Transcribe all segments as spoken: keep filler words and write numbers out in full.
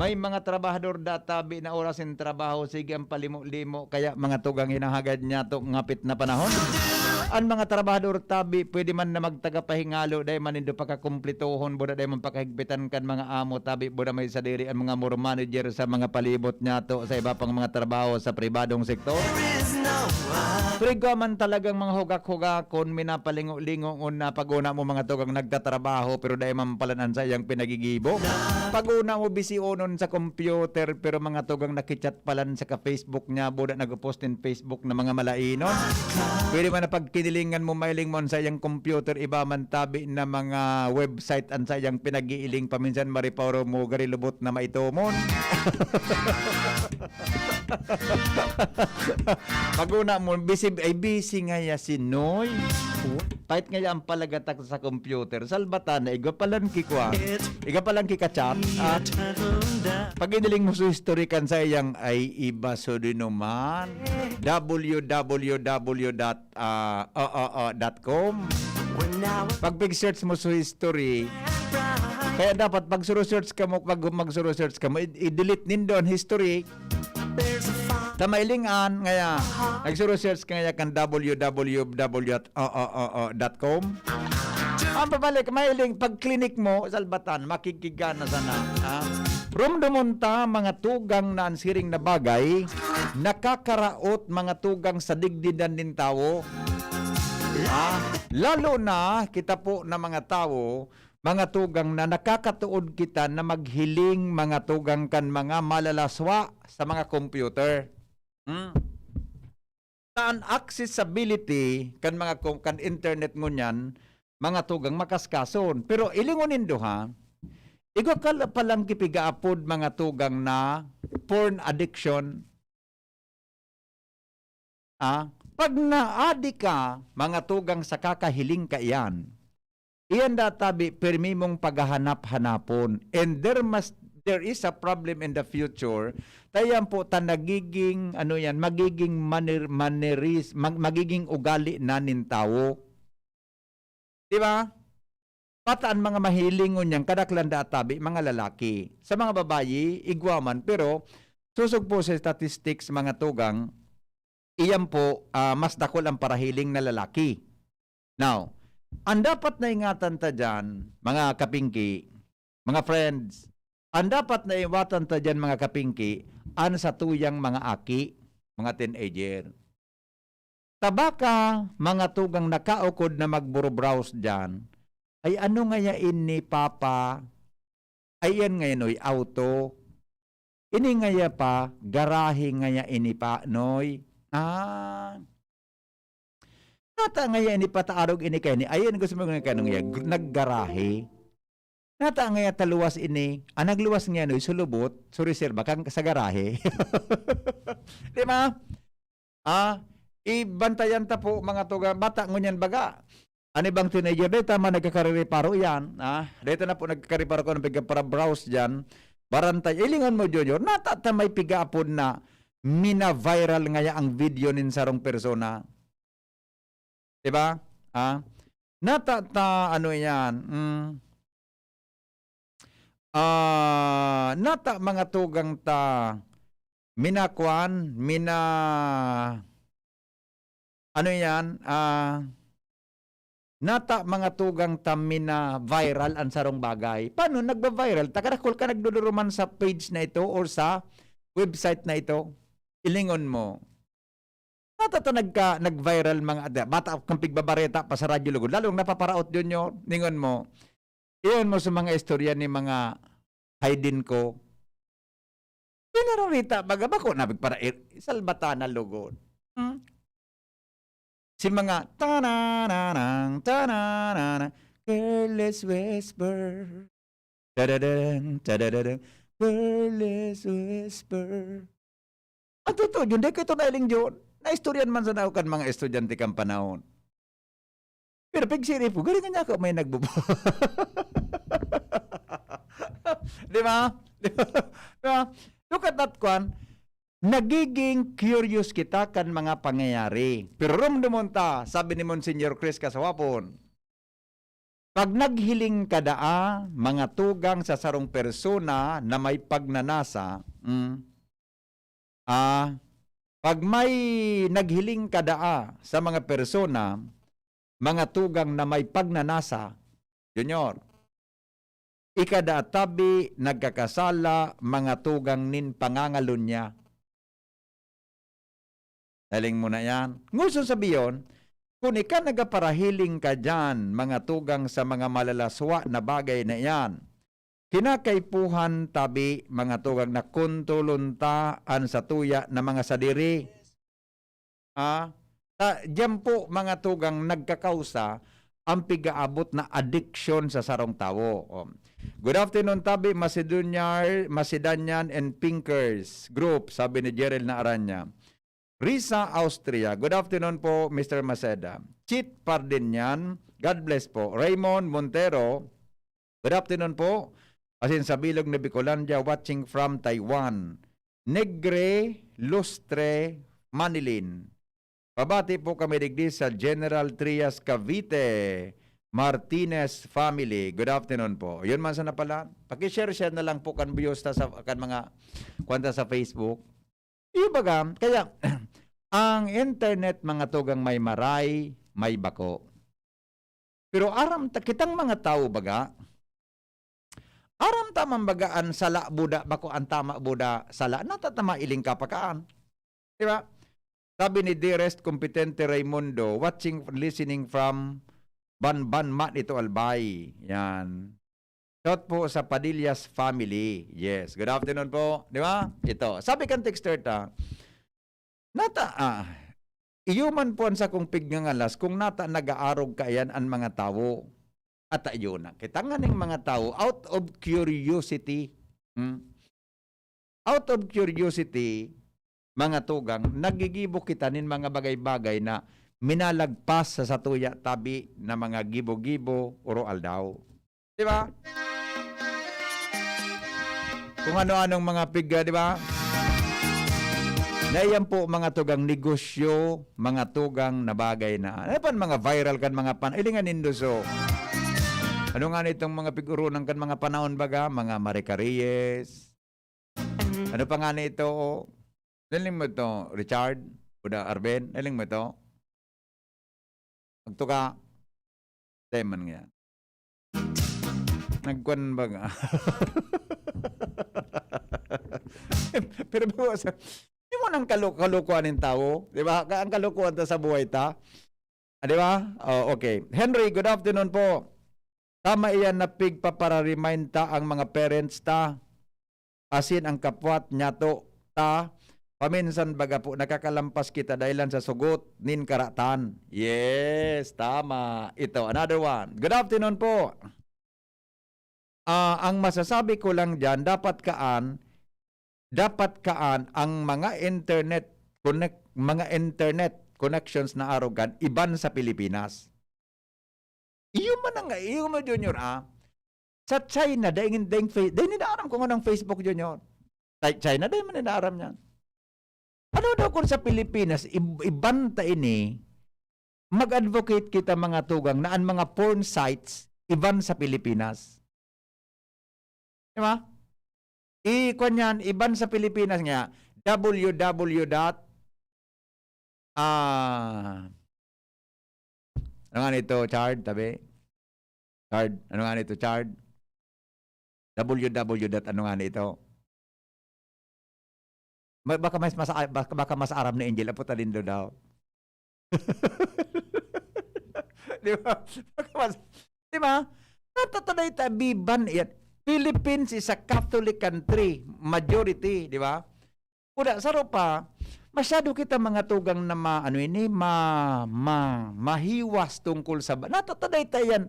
May mga trabahador da tabi na oras nin trabaho, sige ang palimo-limo, kaya mga tugang hinahagad niyato ngapit na panahon. An mga trabahador tabi, pwede man na magtagapahingalo, dai man nindo pakakumplitohon, buda dai man pakahigpitan kan mga amo tabi, buda may sadiri an mga muro manager sa mga palibot niyato sa iba pang mga trabaho sa pribadong sektor. Pero igwa man talagang mga hugak-hugakon, minapalingo-lingo, ngon na pag-una mo mga tugang nagtatrabaho, pero dai man palan an saiyang pinagigibo. Pag-una mo, bisionon sa computer, pero mga tugang nakichat palan sa ka-Facebook niya, buda nag-post nin Facebook na mga malainon. Pwede man na pagkinilingan mo, mailing mo an saiyang computer, iba man tabi na mga website an saiyang pinag-iiling, paminsan maripaoro mo, gari lubot na maitomon. Pag-una mo, busy, ay busy ngaya si Noy. Pait ngaya ang palagatak sa computer. Salbatan na, igwa palan kikwa. Igwa palan kikachat. Ah, pag iniling mo sa history kan saiyang ay iba so dinuman. W W W dot, ah, o, o, o, dot com. Pag pig-search mo sa history, kaya dapat pag suru-search ka mo, pag magsuru-search ka mo, i-, i-delete nindo ang history. Ta mailingan, ngaya, nagsuru-search ka ngaya kan W W W dot o o o o dot com. Ang pabalik, mailing, pag clinic mo, salbatan, makikigana sana. Ha? Rumdomon ta, mga tugang na an siring na bagay, nakakaraot, mga tugang, sa digdinan nin tawo. Ha? Lalo na, kita po na mga tawo, mga tugang, na nakakatuod kita na maghiling, mga tugang, kan mga malalaswa sa mga computer. Hmm? Ta an accessibility kan mga kom-, kan internet ngunyan, mga tugang, makaskason. Pero ilingon nindo, ha, igwa ka la-, palan kipigaapod, mga tugang, na porn addiction. Ah, pag naadi ka, mga tugang, sa kakahiling kaiyan, iyan da tabi, pirmi mong paghahanap-hanapon. And there must, there is a problem in the future. Ta iyan po ta nagiging, ano yan, magiging maner-, maneris-, mag-, magiging ugali na nin tawo. Di ba? Pata an mga mahiling ngunyan, kadaklan da tabi, mga lalaki. Sa mga babayi, igwa man, pero sosog po sa statistics, mga tugang, iyan po, ah, mas dakul ang parahiling na lalaki. Now, ang dapat na ingatan ta diyan, mga kapingki, mga friends, ang dapat na iwatan ta diyan, mga kapingki, an satuyang mga aki, mga teenager. Ta baka, mga tugang, nakaukod na magburo-browse diyan, "Ay, ano ngaya ini, Papa? Ay, iyan ngaya noy auto? Ini ngaya pa, garahe ngaya ini pa, noy? Ah, nata ngaya ini pataarog ini kaini? Ayan, gusto mo nga kanong ya, gr-, naggarahe? Nata ngaya ta luwas ini? Ang nagluwas ngaya noy, sulubot, sureserba kan sa garahe." Di ba? Ah, ibantayan ta po, mga tugang, bata ngunyan baga. Ano bang teenager? Dahil tama, nagkakarereparo yan. Ah, dahil na po nagkakareparo ko ng pagkaparabrows dyan. Barantay. Ilingon mo, Junior, nata ta may pigaapod na mina-viral ngaya ang video nin sarong persona. Di ba? Ah, nata ta, ano yan? Mm. Ah, nata mga tugang ta, minakwan, mina-, ano yan? Ah, nata mga tugang ta, mina-viral an sarong bagay. Paano nagba-viral? Takadakol ka nagduduruman sa page na ito or sa website na ito. Ilingon mo. Nata ta nagka-, nag-viral mga, da-, bata kang pigbabareta pa sa radyo lugod. Lalong napaparaot, Junior. Ningon mo, iyon mo sa mga istorya ni mga Haydin ko. Pinararita, baga, bako na pigpara-, salbatan na lugod. Hmm? Si mga, tanananang, tananana, careless whisper. Tadadadang, tadadadang, careless whisper. Ang totoo, Jun, di ko ito nailing, Jun. Naistoryan man sana ako kan mga estudyante kan panahon. Pero pag-serye po, galing nga ako may nagbubo. Di ba? Di ba? Look at that, kwan. Nagiging curious kita kan mga pangyayari. Pero rumdumon ta, sabi ni Monsignor Chris Kasawapon, Pag naghiling ka daa, mga tugang sa sarong persona na may pagnanasa, mm, ah, pag may naghiling ka daa sa mga persona, mga tugang na may pagnanasa, Junior, ika daa tabi nagkakasala, mga tugang nin pangangalunya. Nahiling mo na yan? Nguso sabihon, kun ika nagaparahiling ka diyan, mga tugang, sa mga malalaswa na bagay na iyan, kinakaipuhan tabi, mga tugang, na kontrolon ta an satuya na mga sadiri. Ah, ta, diyan po, mga tugang, nagkakausa ang pigaabot na adiksyon sa sarong tawo. Oh. Good afternoon, tabi, Macedonian, Macedonian and Pinkers Group, sabi ni Jerel na Aranya. Risa, Austria. Good afternoon po, Mister Maceda. Chit Pardinian, God bless po. Raymond Montero, good afternoon po. Asin sa bilog na Bicolandia, watching from Taiwan. Negre Lustre Manilin. Pabati po kami digdi sa General Trias, Cavite. Martinez family. Good afternoon po. Yun man sana pala. Paki-share-share na lang po kan views ta sa, kan mga kwanta sa Facebook. Iyo baga, kaya, ang internet, mga tugang, may maray, may bako. Pero aram ta, kitang mga tawo baga, aram ta man baga an sala buda, bako, an tama buda, sala, natatama iling kapakaan. Di ba? Sabi ni Dearest Competente Raimundo, watching, listening from Banban, Manito, Albay. Yan. Shout po sa Padillas family. Yes. Good afternoon po. Di ba? Ito. Sabi kan texter ta, nata, ah, iyo man po an sakong pigngangalas kung nata nag-aarog kaiyan an mga tawo. At ayun na. Kita nga ning mga tawo, out of curiosity. Hmm? Out of curiosity, mga tugang, nagigibo kita nin mga bagay-bagay na minalagpas sa satuya tabi na mga gibo-gibo, oro-aldaw. Di ba? Kung ano-anong mga piga, di ba? Na iyan po, mga tugang, negosyo, mga tugang na bagay na, ano pa, mga viral kan mga pan-, ilingan nindo, so, ano nga nitong mga pig-urunan kan mga panahon, baga? Mga Maricaries. Ano pa nga nito? Naling mo to, Richard? Buda Arben? Naling mo to? Magtuka. Dai man nga. Nagkwan ba nga? Pero bawa sa, di mo nang kalu-, kalukuhan ng tao, di ba? Ka-, ang kalukuhan ta sa buhay ta. Ah, di ba? Oh, okay. Henry, good afternoon po. Tama iyan na pigpapara-remind ta ang mga parents ta. Asin ang kapwat nyato ta, paminsan baga po nakakalampas kita dahilan sa sugot nin karatan. Yes, tama. Ito, another one. Good afternoon po. Ah, ang masasabi ko lang diyan, dapat kaan, dapat kaan ang mga internet connect, mga internet connections na arogan iban sa Pilipinas. Iyo man ang, iyo mo, Junior, ah. Sa China, daing, daing Fa-, daing nila aram kung anong Facebook, Junior. Sa China, daing man nila aram yan. Ano daw kung sa Pilipinas, ib-, iban ta ini, mag-advocate kita, mga tugang, na ang mga porn sites, iban sa Pilipinas. Di ba? I-, kwan yan, iban sa Pilipinas nga, W W W dot, ah, ano nga nito, Chard, tabi? Chard, ano nga nito, Chard? W W W dot ano nga nito? Ma-, baka mas, mas, baka, baka mas aram ni Angel, apo talindo daw. Di ba? Baka mas, di ba? Natataday ta, biban iyan. Philippines is a Catholic country, majority, di ba? Kuda, saro pa, masyado kita mga tugang na ma-, ano ini, ma-, ma-, mahiwas tungkol sa ba-, natataday ta yan.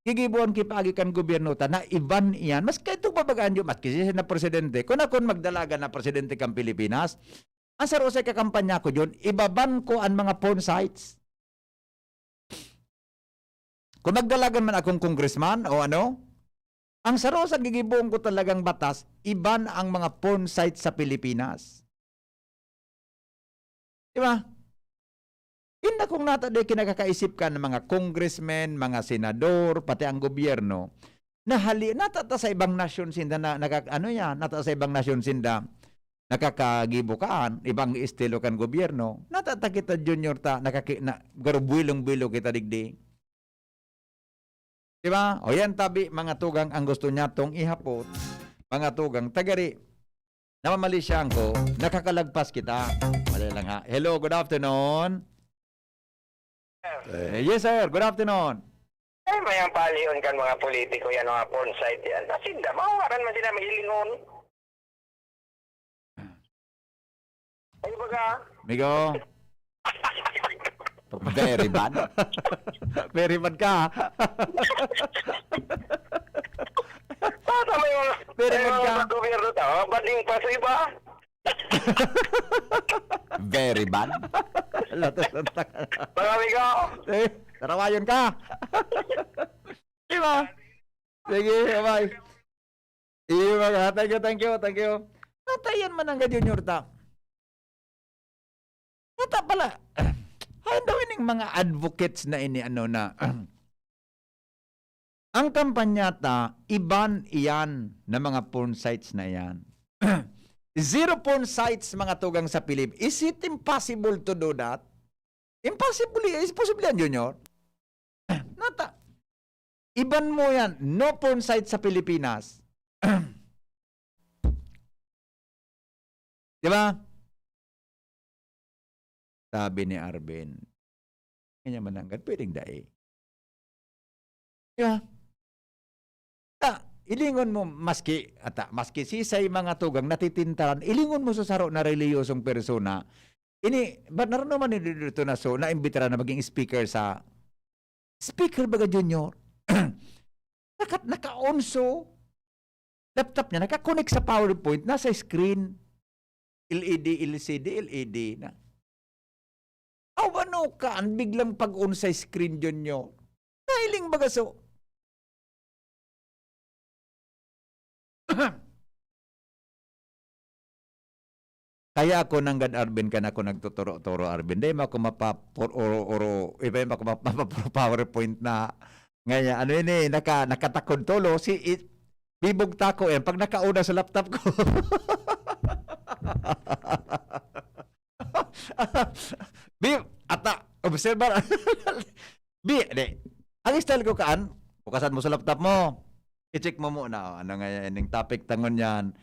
Gigibuan ki paagi kan gobyerno ta na iban iyan. Mas kaito babagaan yun, maski siya na presidente. Kung akon magdalagan na presidente kan Pilipinas, ang saro sa kakampanya ko yun, ibaban ko ang mga porn sites. Kung magdalagan man akong congressman o ano, ang saro sa gigibohon ko talagang batas, iban ang mga porn sites sa Pilipinas. Di ba? Inda kung nata di kinakakaisip kan mga congressmen, mga senador, pati ang gobyerno, na hali, nata ta sa ibang nasyon sinda na, nakak-, ano yan, nata sa ibang nasyon sinda nakakagibo kaan, ibang estilo kan gobyerno. Nata ta kita, Junior, ta, nakaki-, na, garo buwilong-buwilo kita digdi. Di ba? O yan, tabi, mga tugang, ang gusto niya tong ihapot, mga tugang, tagari, namamalisyahan ko, nakakalagpas kita. Mali lang ha. Hello, good afternoon. Eh, yes, sir. Good afternoon. Ay, mayang palion kan mga politiko yan, mga porn site yan. Asinda, mahawaran man sila mailingon. Ay, baga. Migo. Very bad. Very bad ka. Tata, may mga, Very may bad mga ka. Gobyerno tao, bading pa sa iba. Very bad. Latos-latos. Mga amigo. Eh, tarawayon ka. Di ba? Sige, bye-bye. Iyo, mga, thank you, thank you, thank you. Natayan man ang Junior ta. Nata pala, haen daw ining mga advocates na ini, ano na, ang kampanya ta, iban iyan na mga porn sites na iyan. Zero porn sites, mga tugang, sa Pilip. Is it impossible to do that? Impossible, is possible yan, Junior. Nata, iban mo yan, no porn site sa Pilipinas. Di ba? Sabi ni Arvin, "Kanya mananggad, pwedeng dai." Di ba? Ta, ilingon mo, maski, ata, maski sisay mga tugang natitintaran, ilingon mo sa saro na reliyosong persona, ini, ba, naroon naman ni dito na so, naimbitaran na maging speaker sa, speaker baga, Junior. Naka-, naka-on so, laptop niya, naka-connect sa PowerPoint, nasa screen. L E D, L C D, L E D na. Aw, ano ka? Ang biglang pag-on sa screen, Junior. Nahiling baga so. Kaya ako nanggad, Arvin, kan ako nagtuturo-turo, Arvin. Dai mo ako mapapor-oro-oro, iba yung mako map-, mapapor-, PowerPoint na, ngayon, ano yun eh, naka-, nakatakod tolo, si, i-, bibog ta ko eh, pag nakauna sa laptop ko. Bi, ata, observer. Bi, di. Ang style ko kaan, bukasan mo sa laptop mo. I-check mo muna, oh, ano nga yan, yung topic tangon yan.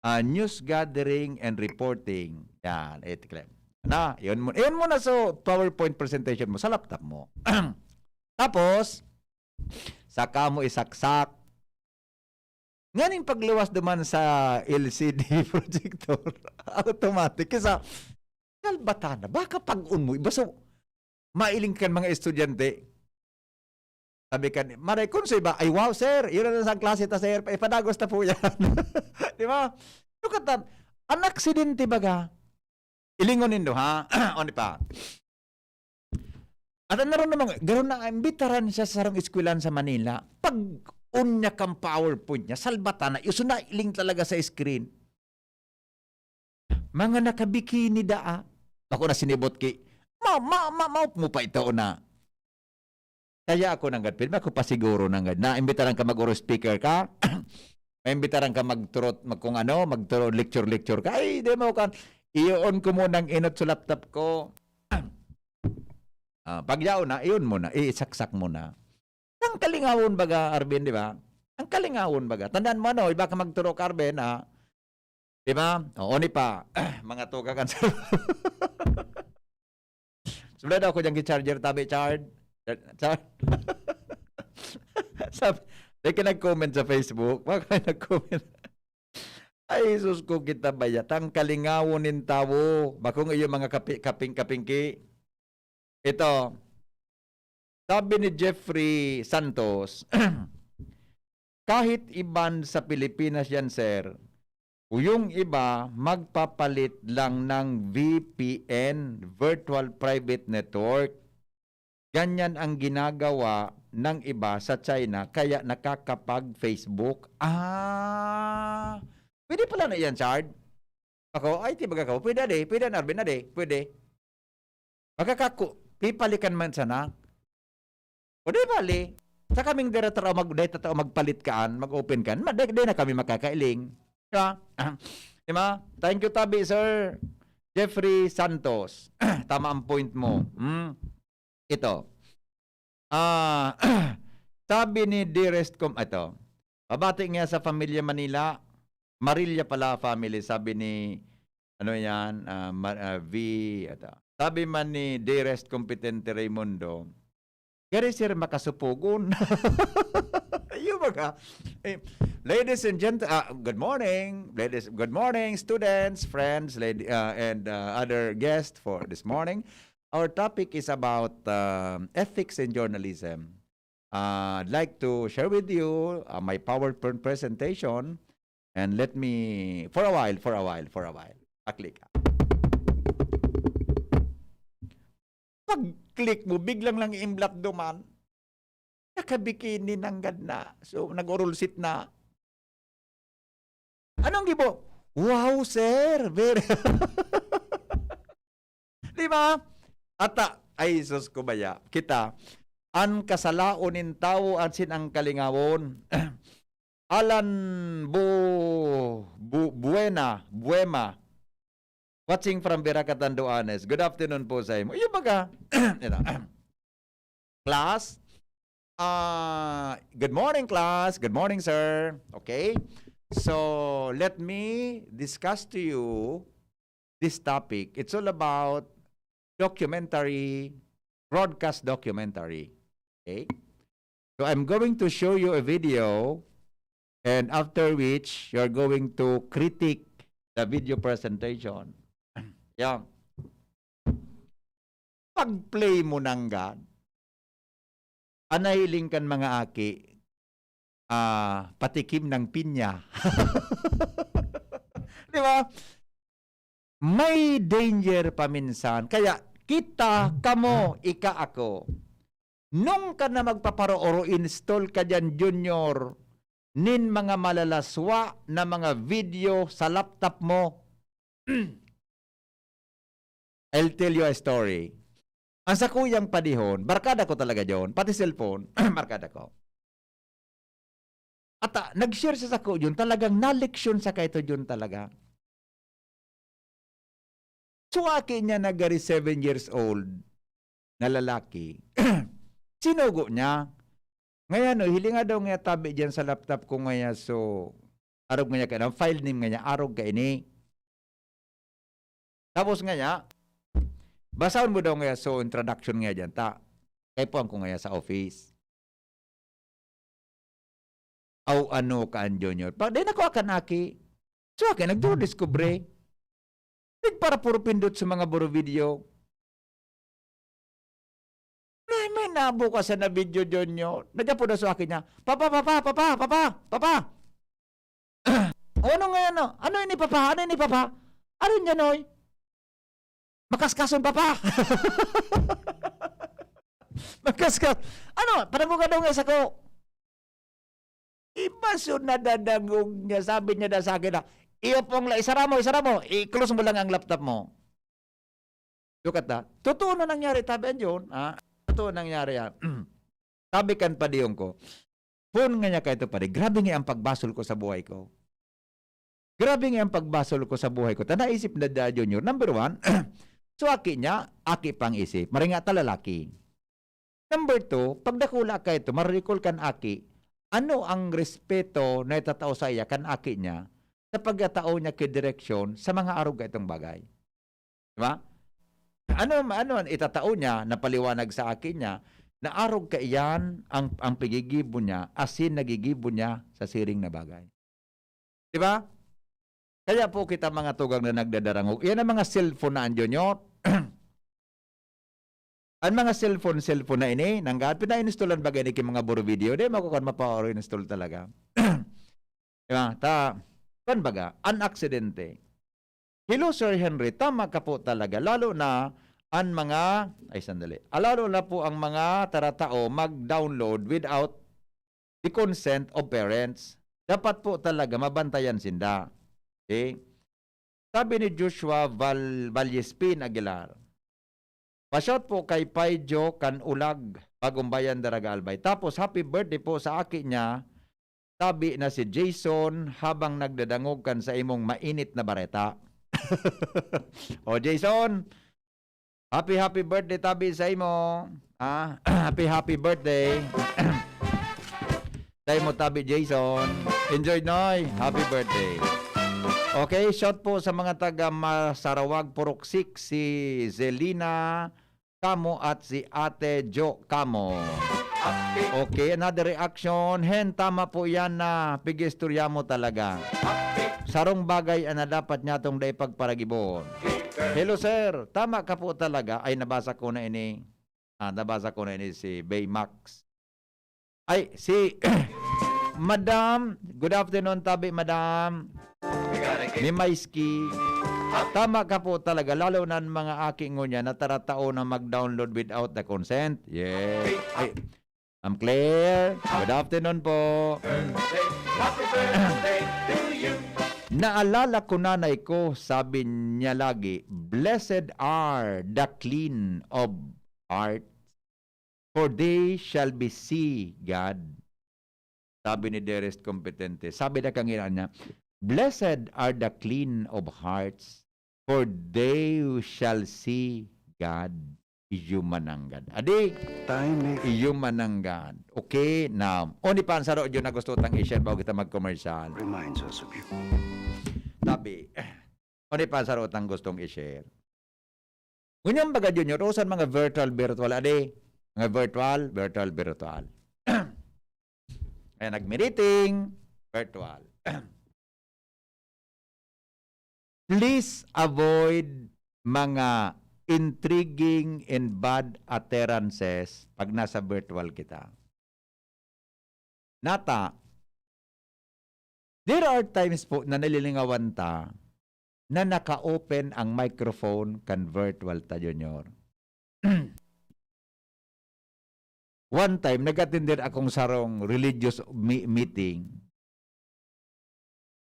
Ah, news gathering and reporting. Yan, i-click. Na, yun mo, yun mo na so PowerPoint presentation mo sa laptop mo. Tapos, saka mo isaksak. Nganing pagluwas duman sa L C D projector, automatic. Kisa, kalbatan na. Baka pag-on mo, iba so, mailing kan mga estudyante. Sabi ka, "Maray, kun sa iba, ay, wow, sir, yun na sa klase ta, sir. Ipadagos ta po yan." Di ba? Look at that. An aksidente baga, ilingon nindo, ha? O, di pa? At ang naroon naman, garo na, imbitaran siya sa sarong eskwelahan sa Manila. Pag-on niya kang PowerPoint niya, salbatan na, iso na iling talaga sa screen. Mga nakabikini daa. Ako na sinibot ki, "Ma, ma, ma, ma, mo pa ito na." Kaya ako nanggad, pirmi ako pasiguro nanggad. Na imbitaran ka mag-oro speaker ka, maimbitaran ka magturot, mag, kung ano, magturo, lecture, lecture ka. Ay, di mo kan, iyoon ko muna ang inot sa laptop ko. Ah, pag yaon na, iyon mo na, isaksak mo na. Ang kalingawon baga, Arvin, di ba? Ang kalingawon baga. Tandaan mo, ano, iba ka magturo ka, Arvin, ha? Di ba? O, ni pa, mga tuga kan. Sumulay daw ako dyan, charger, tabi, charge. Char-, sabi, may ka nag-comment sa Facebook. Baka may nag-comment. Ay, Jesus ko, kita ba yata? Ang kalingawon nin tawo. Bakong iyo mga kapi-, kaping-, kapingki. Ito, sabi ni Jeffrey Santos, "Kahit iban sa Pilipinas yan, sir, o yung iba, magpapalit lang ng V P N, virtual private network. Ganyan ang ginagawa ng iba sa China, kaya nakakapag-Facebook." Ah, pwede pala na yan, Chard? Ako, ay, tibaga ka, pwede, ade, pwede, Arvin, ade, pwede. Makakaku-, pipalikan man sana. O di bali, sa kaming diri tao mag-, diri tao magpalit kaan, mag-open kaan, ma-, di, di na kami makakailing. Di ba? Di ba? Thank you, tabi, Sir Jeffrey Santos. Tama ang point mo. Hmm? Ito. Ah, sabi ni Dearest Com-, ito. Pabati nga sa pamilya Manila, Marilla pala family, sabi ni, ano yan, ah, Ma-, ah, V, ito. Sabi man ni Dearest Competente Raimundo, "Gari, sir, makasupogon." Yung mga, eh, ladies and gent-, ah, good morning, ladies, good morning, students, friends, lady, ah, and, ah, other guests for this morning. Our topic is about, um, ethics in journalism. Uh, I'd like to share with you, uh, my PowerPoint presentation. And let me, for a while, for a while, for a while. Paklik. Pag-click mo, biglang lang imblat duman. Nakabikini nanggad na. So, nag-orulsit na. Anong gibo? "Wow, sir! Very," di ba? Ata, ay, sus ko baya. Kita, an kasalaon nin tawo asin an kalingawon. Alan Bu-, Bu-, Buena, Buema, watching from Virac, Catanduanes. Good afternoon po sa imo. Yung baga, ito. Class, ah, good morning, class. Good morning, sir. Okay? So, let me discuss to you this topic. It's all about documentary, broadcast documentary. Okay? So, I'm going to show you a video, and after which, you're going to critique the video presentation. Yan. Pag-play mo nanggad, an nahiling kan mga aki, ah, patikim ng pinya. Di ba? May danger paminsan. Kaya kita, kamo, ika, ako, nung ka na magpaparo-oro, install ka diyan, Junior, nin mga malalaswa na mga video sa laptop mo. I'll tell you a story. Ang sakuyang padihon, barkada ko talaga yon, pati cellphone, barkada ko. At, ah, nag-share sa sako yon, talagang naleksyon sa kaito yon talaga. So, aki niya na gari seven years old na lalaki, sinugo niya. Ngayon, no, hilinga daw nga tabi diyan sa laptop ko ngaya, so, arog ngaya ka, file name ngaya, arog ka ini. Tapos ngaya, basahon mo daw ngaya, so, introduction ngaya diyan, ta. Kaipuhan ko ngaya sa office. Aw, ano ka, an Junior? Pa, di na ko akan aki. So, aki, nagdodiskubre. Nagparapuro pindot sa mga buro video. May, may nabukasan na video, Junior. Nagyapon na sa akin niya, "Papa, papa, papa, papa, papa." "O, ano nga yan, no? Ano ini, papa? Ano ini, papa?" "Ano yan, oy?" "Makaskason, papa." Makaskas-, ano, panabuga daw nga sa ko. Iba so nadadangog niya, sabi niya na sa akin na, "Iyo pong la-, isara mo, isara mo, i-close mo lang ang laptop mo." Look at that. Totoo na nangyari, tabi an John, ah. Totoo nangyari, ah. Sabi kan padiyong ko, "Phone nga niya kaito, pare, grabe nga ang pagbasol ko sa buhay ko. Grabe nga ang pagbasol ko sa buhay ko." Ta naisip na da, Junior. Number one, so aki niya, aki pang isip. Maringa ta lalaki. Number two, pag dakula ka ito, ma-recall kan aki, ano ang respeto na itatao sa iya kan aki niya sa pagkatao niya ki direksyon sa mga arog kaitong bagay? Di ba? Ano, ano ang itatao niya na paliwanag sa aki niya na arog kaiyan ang, ang pigigibo niya, asin nagigibo niya sa siring na bagay? Di ba? Kaya po kita mga tugang na nagdadarangog. Yan ang mga cellphone na an Junior. An mga cellphone, cellphone na ini, nangga-, pina-install-an baga ini ki mga buro video. Di, makukuha, mapa-install talaga. Di ba? Ta, kan baga, an aksidente. Hello, Sir Henry. Tama ka po talaga. Lalo na an mga, ay, sandali. Ah, lalo na po ang mga taratao mag-download without the consent of parents. Dapat po talaga mabantayan sinda. Okay? Sabi ni Joshua Val-, Vallespin Aguilar, Pa-shout po kay Pay Jo kan Ulag, Bagumbayan, Daraga, Albay. Tapos, happy birthday po sa aki niya, tabi na si Jason, habang nagdadangog kan sa imong mainit na bareta. O, Jason, happy, happy birthday, tabi sa imo. Ah, happy, happy birthday. Sa imo, tabi, Jason. Enjoy, Noy. Happy birthday. Okay, shout po sa mga taga Masarawag, Puruksik, si Zelina Camo at si Ate Jo Camo. Okay, another reaction. Hen, tama po yan na pig-istorya mo talaga. Sarong bagay na dapat niya tong dai pagparagibon. Hello, sir. Tama ka po talaga. Ay, nabasa ko na ini. Ah, nabasa ko na ini si Baymax. Ay, si Madam. Good afternoon, tabi, Madam. Ni Maisky. Tama ka po talaga, lalo na ang mga aki ngunyan na taratao na mag-download without the consent. Yeah. Ay, Ma'am Claire, good afternoon po. Naalala ko nanay ko, sabi niya lagi, "Blessed are the clean of heart, for they shall be see God." Sabi ni Dearest Competente. Sabi na kangina niya, "Blessed are the clean of hearts, for they shall see God." Iyo mananggad. Adi, Time may iyo mananggad. Okay, now. O ni Pansaro, yun na gusto tang i-share bago kita mag-commercial. Reminds us of you. Tabi. O ni Pansaro, tang gustong i-share. Ngunyan baga, Junior, usan mga virtual, virtual, adi? Mga virtual, virtual, virtual. Ay, nagmiriting, virtual. Please avoid mga intriguing and bad utterances pag nasa virtual kita. Nata, there are times po na nalilingawan ta na naka-open ang microphone kan virtual ta, Junior. One time, nag-attender akong sarong religious mi-, meeting.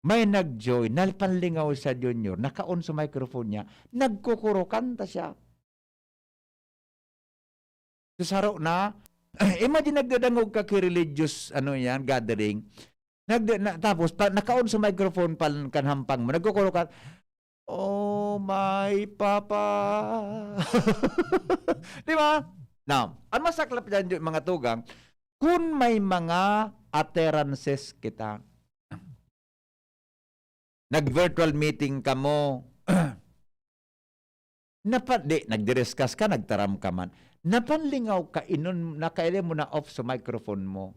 May nag-join, napanlingaw siya, Junior, naka-on sa microphone niya, nagkukurokan ta siya. So, saro na, imagine, nagdadangog ka ki religious, ano yan, gathering. Nagda-, na, tapos, pa, naka-on sa microphone pa kan hampang mo, nagkukurokan, "Oh my Papa." Di ba? Now, ang masaklap dyan, yung mga tugang, kung may mga utterances kita, nag-virtual meeting kamo, napa-, di, nagdiriskas ka, nagtaram ka man. Napanlingaw ka, inon, nakaili mo na off sa microphone mo.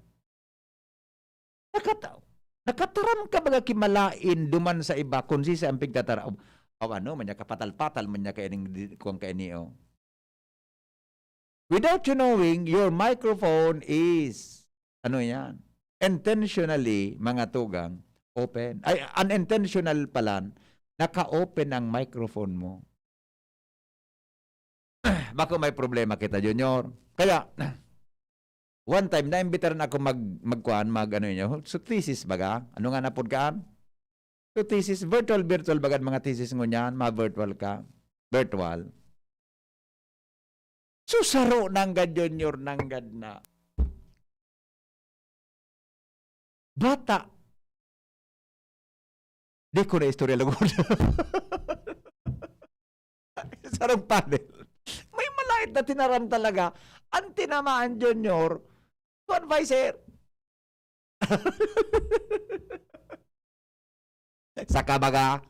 Nakata-, nakataram ka baga ki malain duman sa iba, kun sisay ang pigtataraom. O ano, man niya kapatal-patal, man niya kaining di-, kuwan kaini, oh. Without you knowing, your microphone is, ano yan? Intentionally, mga tugang, open. Ay, unintentional pala, naka-open ang microphone mo. Bako may problema kita, Junior. Kaya, one time, naimbitaran ako mag-, magkuhan, mag-ano yun, so thesis baga? Ano nga na pod kaan? So thesis, virtual, virtual baga ang mga thesis ngunyan, mga virtual ka? Virtual. So, saro nanggad, Junior, nanggad na. Bata. Di ko na istorya lugod. Sarong panel. May malait na tinaram talaga. Ang tinamaan, Junior, Budweiser. Saka baga,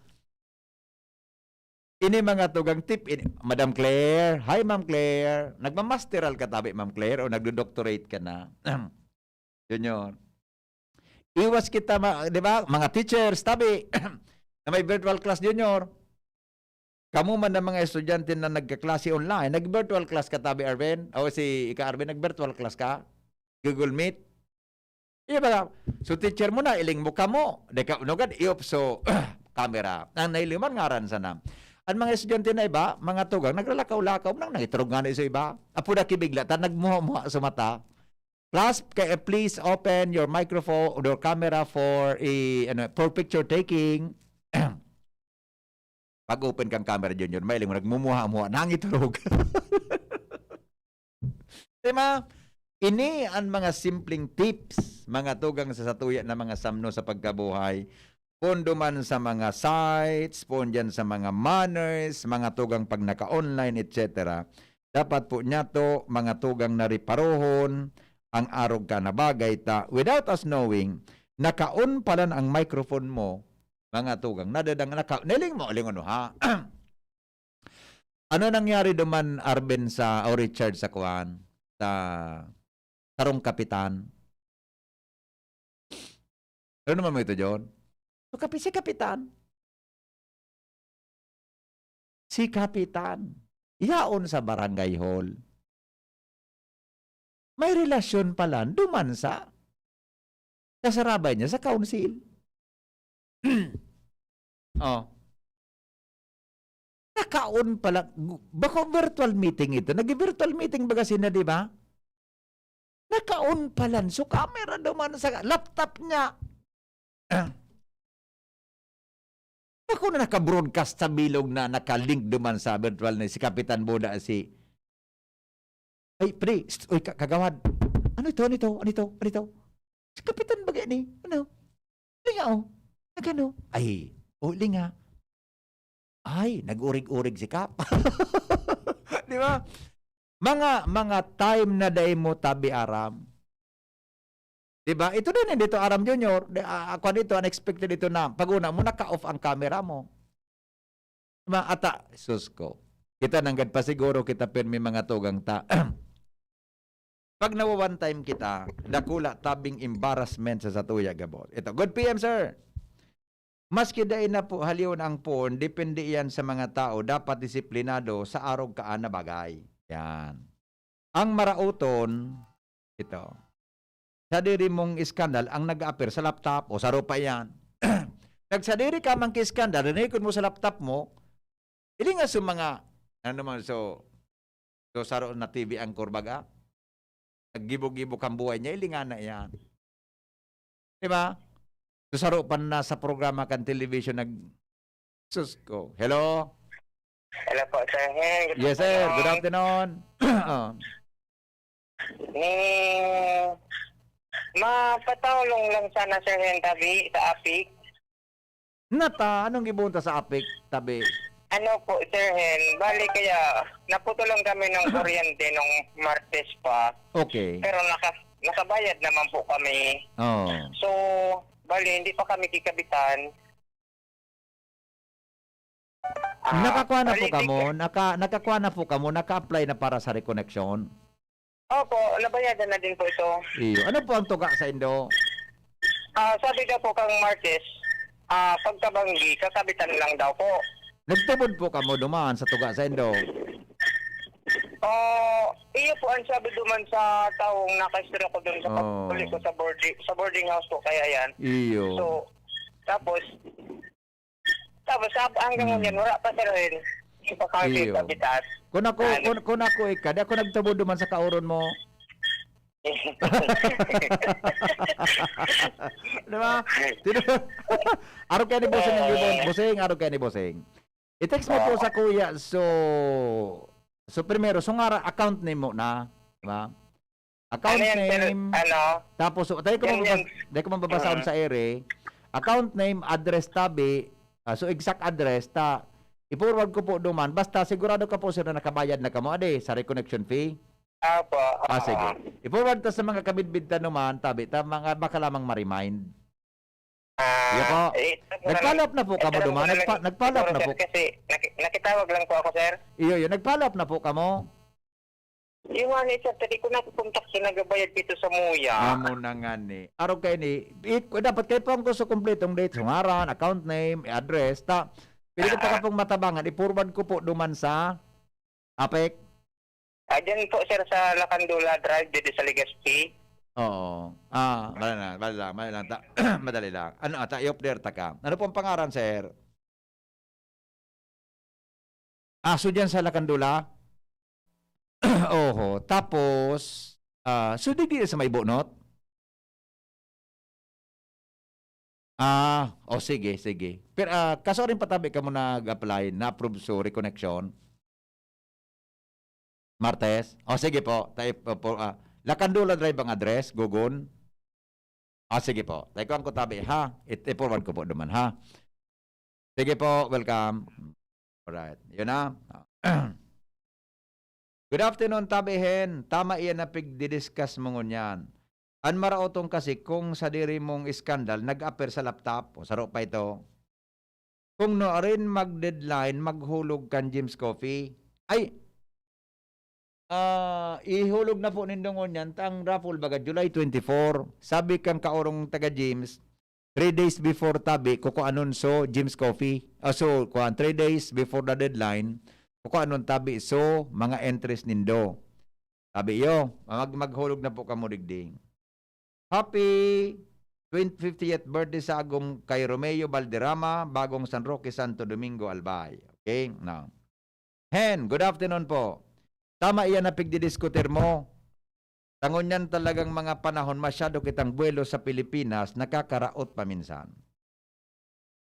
ini mga tugang tip, ini, Madam Claire. Hi, Ma'am Claire. Nagmamasteral ka tabi, Ma'am Claire, o nagdo-doctorate ka na? Junior. Iwas kita, ma-, di ba? Mga teachers, tabi, na may virtual class, Junior. Kamo man ang mga estudyante na nagkaklase online, nag-virtual class ka, tabi, Arvin? O si ika, Arvin, nag-virtual class ka? Google Meet? Iya ba? So, teacher mo na, iling mo kamo. Di ka unugad, i-off so camera. Ang nailiman, ngaran sana. Ang mga estudyante na iba, mga tugang, nagralakaw-lakaw, nang nangiturog nga na sa iba. Apo na kibigla, ta nagmuha-muha sa mata. Class, ka-, please open your microphone or camera for a, ano, for picture taking. Pag-open kang camera, Junior, mailing mo, nagmumuha-muha, nangiturog. Di ba? Ini an mga simpleng tips, mga tugang sa satuya na mga samno sa pagkabuhay. Poon duman sa mga sites, poon diyan sa mga manners, mga tugang pag naka-online, et cetera. Dapat po niyato, mga tugang, na reparohon ang arog ka na bagay ta, without us knowing, nakaon palan ang microphone mo, mga tugang, nadadang, naka-, nailing mo, lingon mo, ha? Ano nangyari duman, Arben, sa, o Richard, sa kuwan? Sa sarong kapitan? Ano naman mo ito, John? So, kapi-, si kapitan. Si kapitan. Yaon sa barangay hall. May relasyon palan duman sa kasarabay niya sa council. Oh. Nakaon pala, gu-, bako virtual meeting ito. Nag-virtual meeting baga sina, di ba? Nakaon palan. So, camera duman sa laptop niya. Ako na naka-broadcast sa bilog na naka-link duman sa virtual na si Kapitan Buda, si, "Ay, pre, st-, oy, ka-, kagawad. Ano ito, ano ito, ano ito, ano ito?" Si Kapitan bagay ni, ano? Linga, oh. Nagano? Ay, oh, linga. Ay, nag-urig-urig si Kap. Di ba? Mga, mga time na dai mo tabi aram. Di ba? Ito din, hindi to aram, Junior. Di, ah, ako dito, unexpected ito na. Pag una mo, naka-off ang camera mo. Di ba? Ata, sus ko. Kita nanggad pa siguro, kita pirmi mga tugang ta. Pag nawa-one time kita, dakula tabing embarrassment sa satuya gabos. Ito, good P M, sir. Maski dai na po halion ang porn, depende iyan sa mga tao, dapat disiplinado sa arog kaan na bagay. Yan. Ang maraoton, ito, sadiri mong iskandal ang nag-a-appear sa laptop o sa rupa yan. Nagsadiri ka man ki-iskandal, rinikod mo sa laptop mo, ilinga sa mga, ano naman, so, so saro na T V anchor baga, naggibo-gibo kang buhay niya, ilinga na yan. Di ba? So, saro pa na sa programa kan television nag-, sus ko. Hello? Hello po, Sir Hen. Good Yes, sir. Good afternoon. Afternoon. Oh. Ni, mapatulong lang sana, Sir Hen, tabi, sa apik. Nata, anong gibohon ta sa apik, tabi? Ano po, Sir Hen, bali kaya naputulan kami ng kuryente nung Martes pa. Okay. Pero naka-, nakabayad naman po kami. Oh. So, bali, hindi pa kami kikabitan. Ah, Nakakuha na po bali, di kamo, ka- naka-, nakakuha na po kamo, naka-apply na para sa reconnection? Opo, nabayadan na din po ito. Iyo. Ano po ang tuga sa indo? Ah, sabi daw po kang Martes, ah, pagkabanggi, kakabitan lang daw po. Nagtubod po kamo duman sa tuga sa indo? Oh, iyo po ang sabi duman sa taong nakaistorya ko dun sa Oh. pag-uli ko sa boarding, sa boarding house po, kaya yan. Iyo. So, tapos, tapos sab-, hanggang Hmm. ngayon, wala pa, Sir Hen. Hindi pa kami Iyo. kabitan. Kung ako, Ano? kung, kung ako ika, di ako nagtubod duman sa kauron mo. Di ba? Tino-, arog kayo ni Bossing ang gibon. Eh. Bossing, arog kayo ni Bossing. I-text mo po Oo. sa kuya. So, so primero, so nga ra-, account name mo na. Di ba? Account Ano yan, sir? name. Ano? Tapos, so, tayo ko Yan, yan. mababas-, tayo ko mababasahon Mm. sa ere. Account name, address, tabi. Ah, so, exact address, ta, i-forward ko po duman. Basta, sigurado ka po, sir, na nakabayad na kamo, ade, sa reconnection fee? Opo, Ah, oo. sige. I-forward ta sa mga kabidbid ta naman, tabi, ta, mga baka lamang ma-remind. Ah, Iyo po. eh, ito po na Nag-follow lang, up na po ito kamo lang po duman? na lang Nagpa-, nagpa-follow up siguro, na sir, po? kasi naki-, nakitawag lang po ako, sir. Iyo, iyo. Nag-follow up na po kamo? Yung nga ni, sir, pwede ko na po contact sa nagabayad dito sa Muya. Amo na nga ni. Araw kayo ni, i-, dapat kayo po ang gusto kompletong date, ngaran, account name, address, ta, pwede ko pa Ah. ka pong matabangan, i-forward ko po duman sa apek. Ah, dyan po, sir, sa Lacandula Drive, dito sa Legazpi. Oo. Ah, wala na, wala lang, wala lang. Ta-, madali lang. Ano, ata, i-off there ta ka. Ano pong pangaran, sir? Ah, so dyan sa Lacandula? Oho. Tapos, ah, so digdi sa may bunot? Ah, o sige, sige. Pero, ah, kaso rin patabi ka mo nag-apply, na-approve so reconnection? Martes? O, sige po. Tayo po, po, ah, Lacandola Drive ang address, Gogon. Ah, sige po. Tayo ko ang kutabi, ha? It, i-forward ko po duman, ha? Sige po, welcome. Alright. Yun na. Good afternoon, Tabi Hen. Tama iyan na pigdidiscuss mo ngunyan. An maraotong kasi kung sadiri mong iskandal, nag-appear sa laptop. O, saro pa ito. Kung nuarin mag-deadline, maghulog kan Jim's Coffee. Ay, ah, ihulog na po nindo ngunyan, ta ang raffle baga July twenty-four. Sabi kang kaorong taga Jim's, three days before tabi, kukuanon so Jim's Coffee. Ah, so, kuan, three days before the deadline, kukuanon tabi so mga entries nindo. Tabi iyo, mag-, maghulog na po kamo digdi. Happy twenty, fiftieth birthday sa agom kay Romeo Valderrama, Bagong San Roque, Santo Domingo, Albay. Okay? Now, Hen, good afternoon po. Tama iyan na pigdidiskutir mo. Tangon yan talagang mga panahon, masyado kitang buwelo sa Pilipinas, nakakaraot paminsan.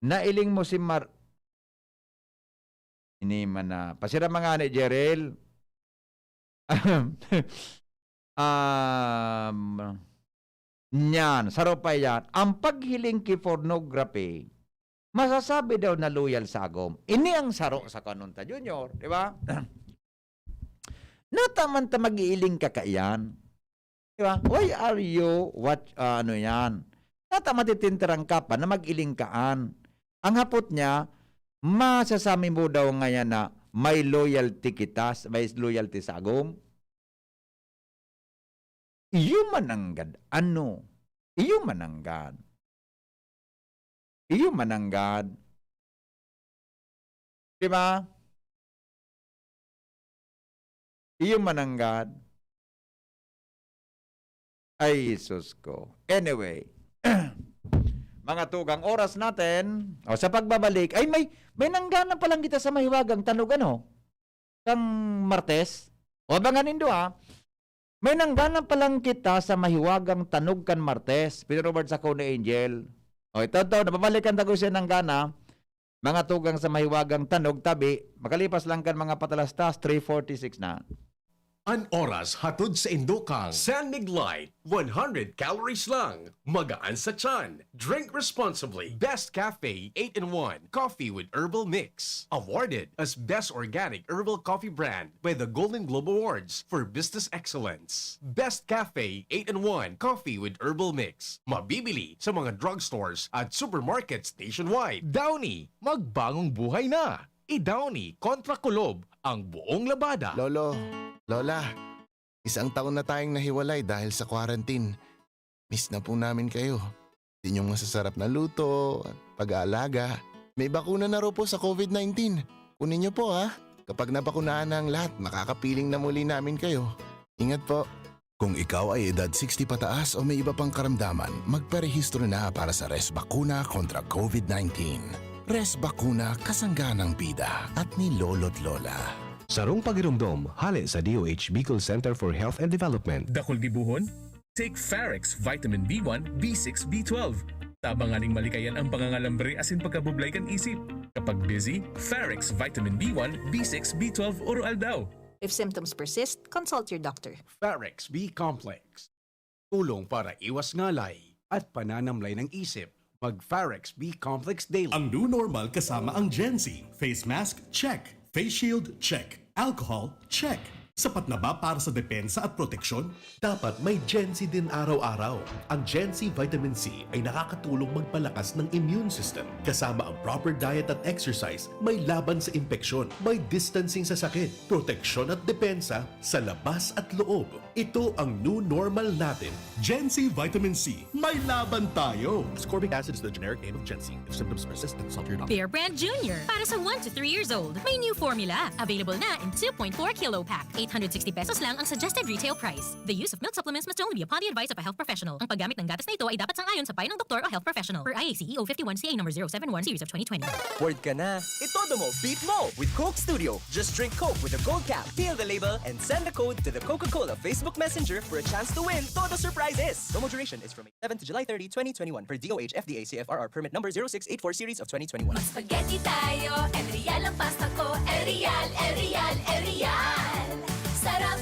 Nailing mo si Mar-, ini man na. Pasira mga ni Jerel. Um, niyan, saro pa yan. Ang paghiling ki pornography, masasabi daw na loyal sa agom. Ini ang saro sa kanunta, Junior, di ba? Nata man ta mag-iiling ka kaiyan. Di ba? Why are you, what, ah, ano yan? Nata matitintirang ka pa na mag-iling kaan. Ang hapot niya, masasami mo daw ngayon na may loyalty kita, may loyalty sa agom? Iyo mananggad, ano? Iyo mananggad. Iyo mananggad. Di ba? Iyo mananggad. Ay, Jesus ko. Anyway, mga tugang oras natin, o sa pagbabalik, ay may, may nanggana pa lang kita sa mahiwagang tanog, ano? Kang Martes. O abangan nindo, ha? May nanggana pa lang kita sa mahiwagang tanog kan Martes. Pedro Robert sa ni Angel. O, ito, ito, nababalikan ta ko siya nanggana. Mga tugang sa mahiwagang tanog, tabi, makalipas lang kan mga patalastas, three forty-six na. An oras hatod sa indo kang San Mig Light, one hundred calories lang, magaan sa tiyan. Drink responsibly. Best Cafe eight-in-one Coffee with Herbal Mix. Awarded as Best Organic Herbal Coffee Brand by the Golden Globe Awards for Business Excellence. Best Cafe eight-in-one Coffee with Herbal Mix. Mabibili sa mga drugstores at supermarkets nationwide. Downy, magbagong buhay na! I-Downy kontra kulob ang buong labada. Lolo, Lola, isang taon na tayong nahiwalay dahil sa quarantine. Miss na po namin kayo. Din yung masasarap na luto, pag-aalaga. May bakuna na raw po sa covid nineteen. Kunin niyo po, ha. Kapag nabakunahan na ang lahat, makakapiling na muli namin kayo. Ingat po. Kung ikaw ay edad sixty pataas o may iba pang karamdaman, magparehistro na para sa Res Bakuna kontra covid nineteen. Res Bakuna, kasangga ng bida at ni Lolo't Lola. Sarong pagiromdom, hale sa D O H Bicol Center for Health and Development. Dakul gibohon? Take Farex Vitamin B one, B six, B twelve. Tabangan ning malikayan ang pangangalambre asin pagkabublay kan isip. Kapag busy, Farex Vitamin B one, B six, B twelve oro-aldaw. If symptoms persist, consult your doctor. Farex B Complex. Tulong para iwas ngalay at pananamlay ng isip. Mag Farex B Complex Daily. Ang new normal kasama ang Gen Z. Face mask, check. Face shield, check. Alcohol, check. Sapat na ba para sa depensa at proteksyon? Dapat may Gen Z din araw-araw. Ang Gen Z Vitamin C ay nakakatulong magpalakas ng immune system, kasama ang proper diet at exercise, may laban sa impeksyon, may distancing sa sakit, proteksyon at depensa sa labas at loob. Ito ang new normal natin. Gen Z Vitamin C, may laban tayo! Ascorbic acid is the generic name of Gen Z. If symptoms persist, consult your doctor. Bear Brand Junior, para sa one to three years old. May new formula. Available na in two point four kilo pack. Eight hundred sixty pesos lang ang suggested retail price. The use of milk supplements must only be upon the advice of a health professional. Ang paggamit ng gatas na ito ay dapat sang-ayon sa payo ng doktor o health professional. Per I A C E O fifty-one C A number zero seven one series of twenty twenty. Bored ka na? Itodo mo, beat mo with Coke Studio. Just drink Coke with a gold cap, peel the label, and send the code to the Coca-Cola Facebook Messenger for a chance to win Todo Surprises. Promo duration is from seven to July thirty, twenty twenty-one, per D O H F D A C F R R permit number zero six eight four series of twenty twenty-one. Mag-spaghetti tayo, El Real ang pasta ko. El Real, El Real, El Real. Sarap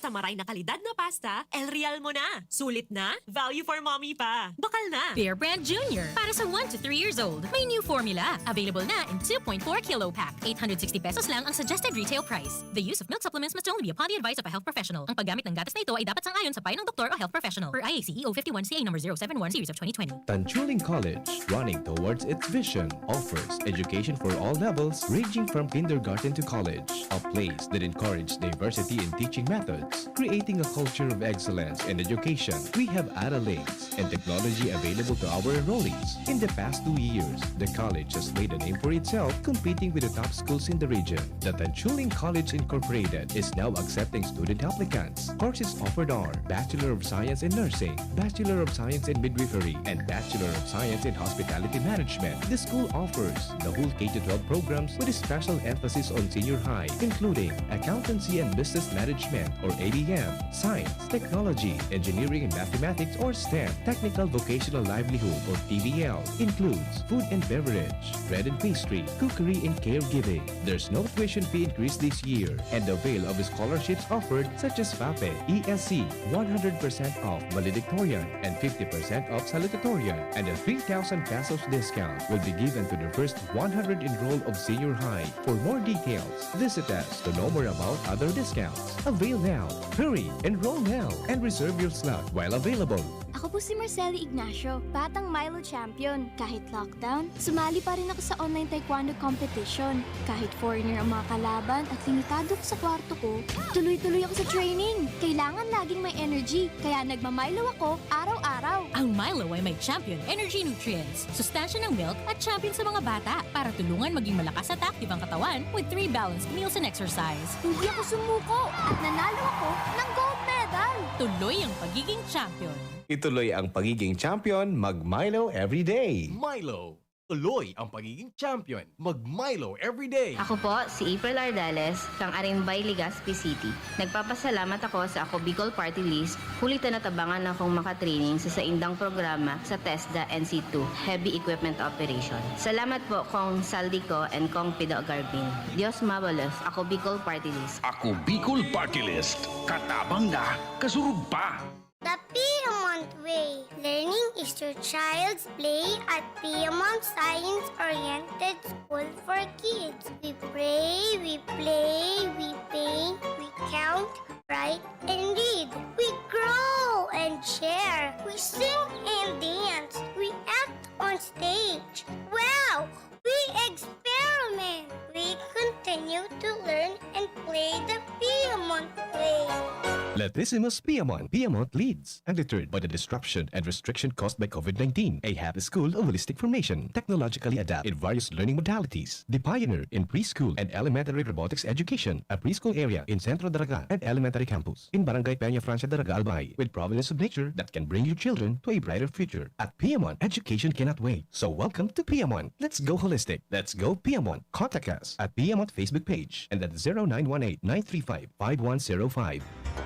Maray na kalidad na pasta, El Real mo na. Sulit na, value for mommy pa. Bakal na. Bear Brand Junior, para sa one to three years old. May new formula. Available na in two point four kilo pack. Eight hundred sixty pesos lang ang suggested retail price. The use of milk supplements must only be upon the advice of a health professional. Ang paggamit ng gatas na ito ay dapat sang-ayon sa payo ng doktor o health professional. Per I A C E O fifty-one C A number zero seven one series of twenty twenty. Tanchuling College, running towards its vision, offers education for all levels, ranging from kindergarten to college, a place that encourages diversity in teaching methods, creating a culture of excellence in education. We have analytics and technology available to our enrollees. In the past two years, the college has made a name for itself, competing with the top schools in the region. The Tanchuling College Incorporated is now accepting student applicants. Courses offered are Bachelor of Science in Nursing, Bachelor of Science in Midwifery, and Bachelor of Science in Hospitality Management. The school offers the whole K to twelve programs with a special emphasis on senior high, including Accountancy and Business Management or A B M, Science, Technology, Engineering and Mathematics or STEM, Technical Vocational Livelihood or T V L, includes food and beverage, bread and pastry, cookery and caregiving. There's no tuition fee increase this year, and avail of scholarships offered such as FAPE, E S C, one hundred percent off valedictorian, and fifty percent off salutatorian, and a three thousand pesos discount will be given to the first one hundred enrolled of senior high. For more details, visit us to know more about other discounts. Avail now! Hurry! Enroll now and reserve your slot while available. Ako po si Marcelo Ignacio, batang Milo Champion. Kahit lockdown, sumali pa rin ako sa online taekwondo competition. Kahit foreigner ang mga kalaban at limitado ako sa kwarto ko, tuloy-tuloy ako sa training. Kailangan laging may energy, kaya nagmamilo ako araw-araw. Ang Milo ay may Champion Energy Nutrients, sustansya ng milk at champion sa mga bata para tulungan maging malakas at active ang katawan with three balanced meals and exercise. Hindi ako sumuko at nanalo ako ng gold medal. Tuloy ang pagiging champion. Ituloy ang pagiging champion, mag-Milo everyday. Milo. Tuloy ang pagiging champion. Mag-Milo everyday. Ako po si April Ardales, kang Arimbay, Legazpi City. Nagpapasalamat ako sa Ako Bicol Party List, huli ta natabangan akong makatraining sa saindang programa sa TESDA N C two, Heavy Equipment Operation. Salamat po Kong Saldico and Kong Pido Garbin. Dios mabalos, Ako Bicol Party List. Ako Bicol Party List, katabang na, kasurog pa. The Piedmont Way. Learning is your child's play at Piedmont Science-Oriented School for Kids. We pray, we play, we paint, we count, write, and read. We grow and share. We sing and dance. We act on stage. Wow! We experiment. We continue to learn and play the Piedmont way. Latissimus Piedmont. Piedmont leads. Undeterred by the disruption and restriction caused by COVID nineteen, a happy school of holistic formation, technologically adept in various learning modalities, the pioneer in preschool and elementary robotics education, a preschool area in Centro Daraga and elementary campus in Barangay Peña Francia Daraga, Albay, with providence of nature that can bring your children to a brighter future. At Piedmont, education cannot wait. So welcome to Piedmont. Let's go holistic. Let's go Piedmont. Contact us at Piedmont Facebook page and at zero nine one eight nine three five five one zero five.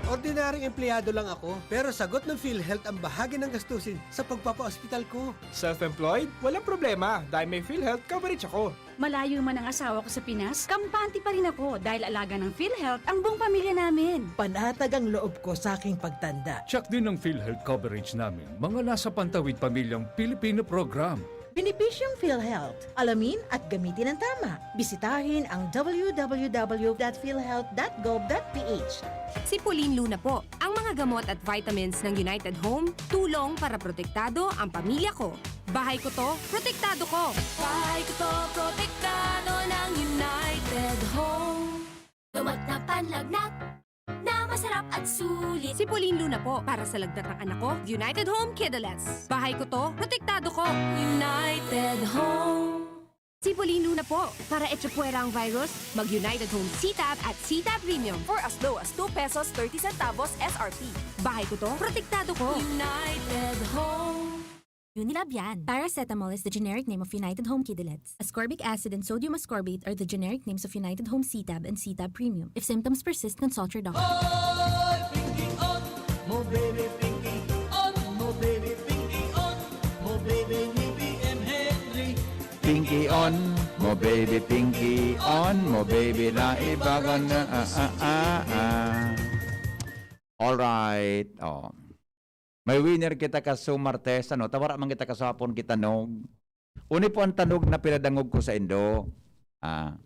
Ordinaryong empleyado lang ako, pero sagot ng PhilHealth ang bahagi ng gastusin sa pagpapaospital ko. Self-employed? Walang problema dahil may PhilHealth coverage ako. Malayo man ang asawa ko sa Pinas, kampante pa rin ako dahil alaga ng PhilHealth ang buong pamilya namin. Panatag ang loob ko sa aking pagtanda. Check din ang PhilHealth coverage namin, mga nasa pantawid pamilyang Pilipino program. Benepisyong PhilHealth. Alamin at gamitin ng tama. Bisitahin ang w w w dot philhealth dot gov dot p h. Si Pauline Luna po. Ang mga gamot at vitamins ng United Home, tulong para protektado ang pamilya ko. Bahay ko to, protektado ko. Bahay ko to, protektado ng United Home. Luwag na panlagnat na masarap at sulit. Si Pauline Luna po, para sa lagnat ng anak ko, United Home Kidulets. Bahay ko to, protektado ko. United Home. Si Pauline Luna po, para echapuwera ang virus, mag United Home C-Tab at C-Tab Premium. For as low as two pesos thirty centavos S R P. Bahay ko to, protektado ko. United Home. Unilab yan. Paracetamol is the generic name of United Home Kidulets. Ascorbic acid and sodium ascorbate are the generic names of United Home C-Tab and C-Tab Premium. If symptoms persist, consult your doctor. Mo baby pinky on, mo baby pinky on, mo baby ni B M Henry. Pinky on, mo baby pinky on, mo baby na ibagan na ah ah ah ah. Alright. Oh. May winner kita kaso Martes, ano? Ta wara man kita kaso hapon kita nog. Uni po ang tanog na pinadangog ko sa indo. Ah.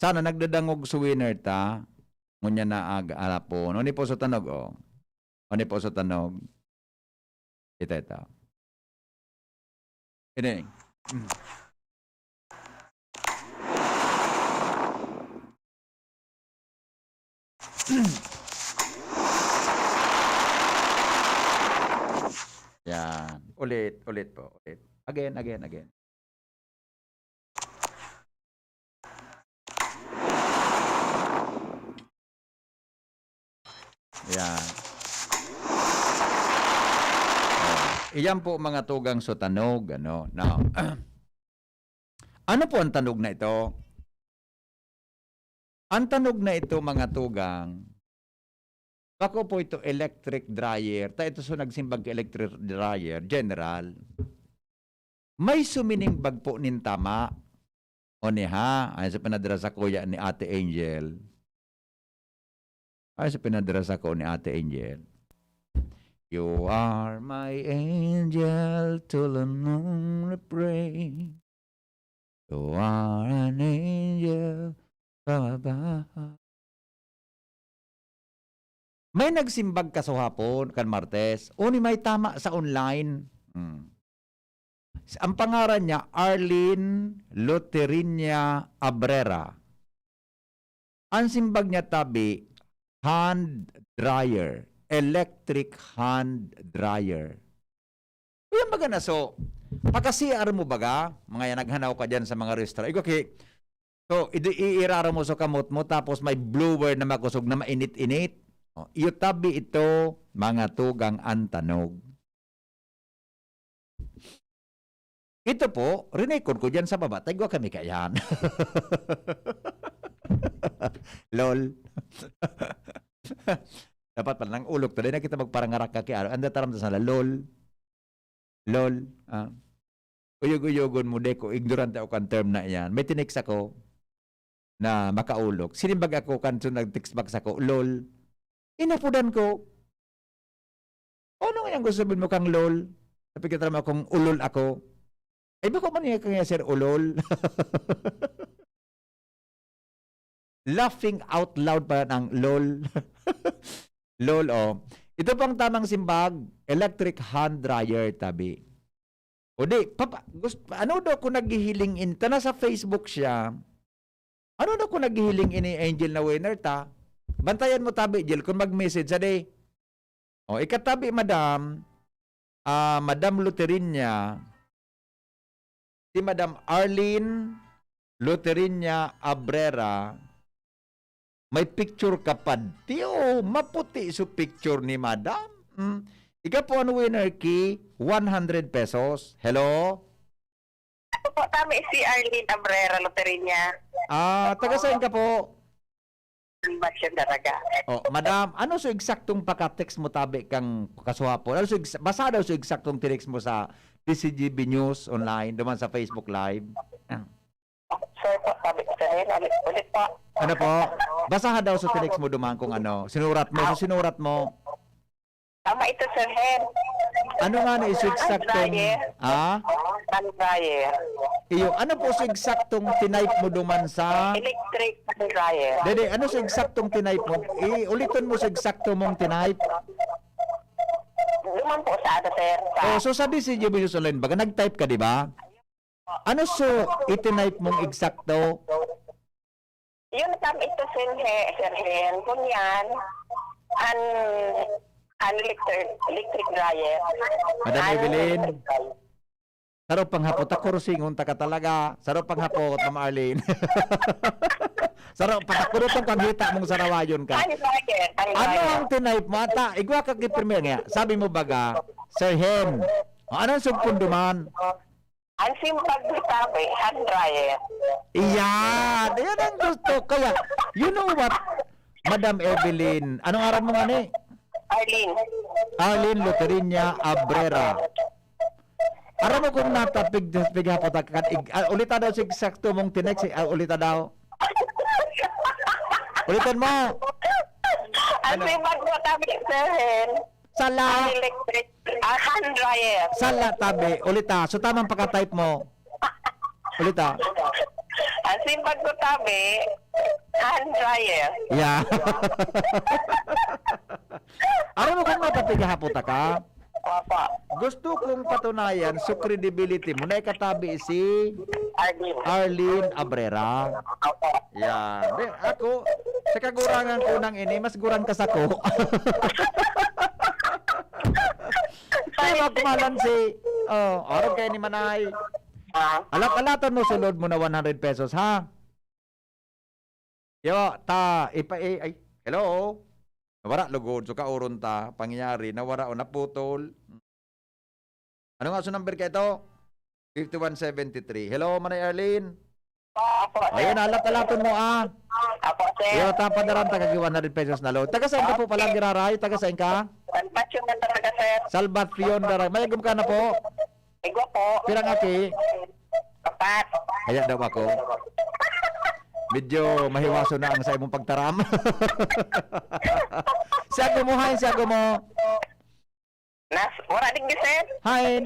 Sana nagdadangog sa winner ta. Ngunyan na ag-, alapon. Uni po sa tanog, oh. Uni po sa tanog. Ito, ito. Ini. Mm. Yan. Ulit, ulit po. Ulit. Again, again, again. Yan. Oh, iyan po, mga tugang, so tanog, ano. Now, ano po ang tanog na ito? Ang tanog na ito, mga tugang, bako po ito electric dryer. Ta ito so nagsimbag ka electric dryer, general. May suminimbag po nin tama. O ni ha, ay sa pinadara sa kuya ni Ate Angel. Ay sa pinadara sa ko ni Ate Angel. "You are my angel, tulanong na pray. You are an angel from above." May nagsimbag kaso hapon kan Martes, uni may tama sa online. Hmm. Ang pangaran niya, Arlene Loterinia Abrera. Ang simbag niya tabi, hand dryer, electric hand dryer. Uyan baga na so, paka-C R mo baga, mga yan, naghanaw ka dyan sa mga restaurant. Ikaw ki-, so, idi-, iirara mo sa kamot mo, tapos may blower na makosog na mainit-init. O, iyo tabi ito, mga tugang, ang tanog. Ito po, rinikod ko diyan sa baba, ta igwa kami kaiyan. Lol. Dapat pala nang ulok to, dahil na kita magparangarak ka kaya, anda taram ta sana, lol. Lol. Ah. Uyog-uyogon mo, deko, ignorante ako kan term na iyan. May tinext ako na makaulok. Sinimbag ako kan so nag-text back sako, "Lol." Inapodan ko. "Ano nga yung gusto sabihin mo kang lol?" Napigkataram akong ulol ako. "Ay, bako man niya kanya, sir, ulol." Laughing out loud pa ang lol. Lol, oh. Ito pang tamang simbag, electric hand dryer, tabi. O di, papa, gust-, ano daw kung naghihiling in, ta nasa Facebook siya, ano daw kung naghihiling ini Angel na winner ta? Bantayan mo tabi, Jel, kung mag-message, sa day. O, ikatabi, madam, ah, Madam Loterinya, si Madam Arlene Loterinya Abrera, may picture ka pa. Diyo, maputi so picture ni madam. Hmm. Ika po ang winner ki one hundred pesos. Hello? Ako po, tama si Arlene Abrera Loterinya. Ah, taga saan ka po? Ang Basyo Daraga. Oh, madam, ano so eksaktong paka-text mo tabi kang kasuhapon? Ano so ex-, basa daw so eksaktong tinext mo sa P C G B News Online, duman sa Facebook Live? Sir po, sabi ko sa rin, ulit, ulit po. Ano po? Basaha daw so tinext mo duman kung ano. Sinurat mo, so sinurat mo. Tama ito, Sir Hen. Ano nga na iso eksaktong, ah? Hand dryer. Iyo, ano po sa eksaktong tinype mo duman sa Electric hand dryer. Dede, ano sa eksaktong tinype mo? I-, uliton mo sa eksakto mong tinype. Duman po sa ano, sir? Sa Oh, so sa D C G B News Online, baga nag-type ka, di ba? Ano so itinype mong eksakto? Yun tam ito, Sir He-, Sir Hen. Kunyan, an, an electric, electric dryer. Madam An Evelyn, saro panghapot ako, rusingon ta ka talaga. Saro panghapot, Ma'am Arlene. Saro, patakuro tong kang hita mong sarawayon ka. An dryer, an Ano dryer. ang tinype mo? Ata, igwa ka kay primer nga. Sabi mo baga, Sir Hen, o, anong sugpon duman? Ang simpag ni Tabi, hand dryer. Iyan! Ayan ang gusto. Kaya, you know what, Madam Evelyn? Anong aran mo nga ni? Arlene. Arlene Loterinya Abrera. Aram mo kung natapig, pig hapot ka, ig-, ah, ulita daw sa eksakto mong tinext, ah, ulita daw. Ulitan mo. Ang Ano? Sipag ko tabi, sir, hen. Sala. Ang electric, ah, hand dryer. Sala tabi. Ulit, ah. So, tamang pagka-type mo. Ulit, ah. Ang sipag ko tabi, hand dryer. Yeah. Aram mo kung mapapigahapon ta ka? Opo. Gusto kong patunayan so credibility mo na ikatabi si Arlene. Arlene Abrera. Opo. Yan. Di, ako, sa kagurangan ko nang ini, mas gurang ka sako. Pero ako malan si, oh, arog kayo ni Manay. Ah. Alat-alatan mo, sulod mo na one hundred pesos, ha? Yo, ta, ipa, i, ay, hello? Nawara, lugod. So, kauron ta, pangyayari, nawara o naputol. Ano nga so number ka ito? Fifty-one seventy-three. Hello, Manay Arlene? Opo, sir. Ayun, alat-alaton mo, ah. Opo, sir. Yo, ta, padaran ta kag one hundred pesos na load. Taga saan ka po pala, Giraray? Taga saan ka? Salvacion ng Daraga, sir. Salvacion, Daraga. May agom ka na po? Igwa po. Pirang aki? Apat. Kaya daw ako. Medyo mahiwaso na ang sa imong pagtaram. Siyago mo, hain, siyago mo. Nas, wala din, sir. Hain.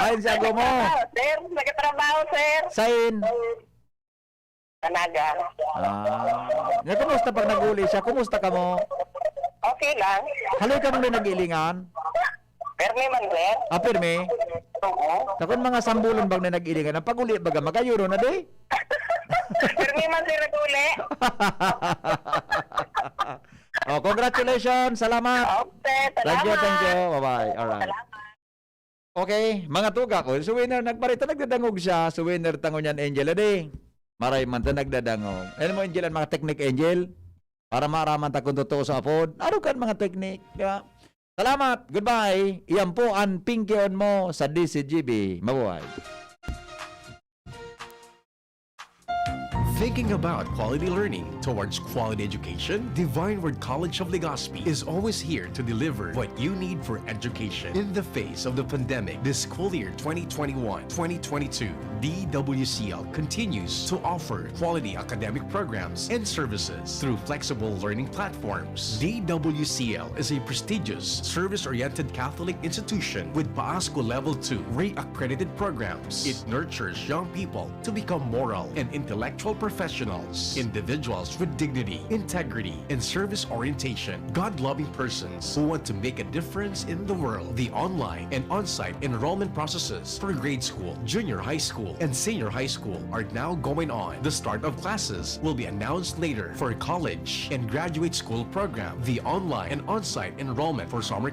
Hain, siyago mo. Sir, nagtatrabaho, sir. Sain. Tanaga. Ah. Nya, kumusta pag nag-uli siya? Kumusta ka mo? Okay lang. Haloy ka mong nag-ilingan? Permi man, sir. Ah, permi? Oo. Takon mga sambulan bang na nag-ilingan? Ang pag-uli baga, magayuro na di? Permi man, sir, nag-uli. Oh, congratulations. Salamat. Okay, salamat. Thank you, thank you. Bye-bye. Alright. Salamat. Okay, mga tuga ko, si winner nagbarita, nagdadangog siya, si winner tango niyan, Angel, adi. Maray man ta nagdadangog. Alam mo, Angel, ang mga teknik, Angel, para maaraman ta kung totoo sa apod. Ano kan mga teknik, di ba? Salamat, goodbye. Iyan po ang pingkion mo sa D C G B. Mabuhay. Thinking about quality learning towards quality education? Divine Word College of Legazpi is always here to deliver what you need for education. In the face of the pandemic, this school year twenty twenty-one twenty twenty-two, D W C L continues to offer quality academic programs and services through flexible learning platforms. D W C L is a prestigious, service-oriented Catholic institution with PAASCO Level two rate accredited programs. It nurtures young people to become moral and intellectual professionals, individuals with dignity, integrity, and service orientation, God-loving persons who want to make a difference in the world. The online and on-site enrollment processes for grade school, junior high school, and senior high school are now going on. The start of classes will be announced later for college and graduate school program. The online and on-site enrollment for summer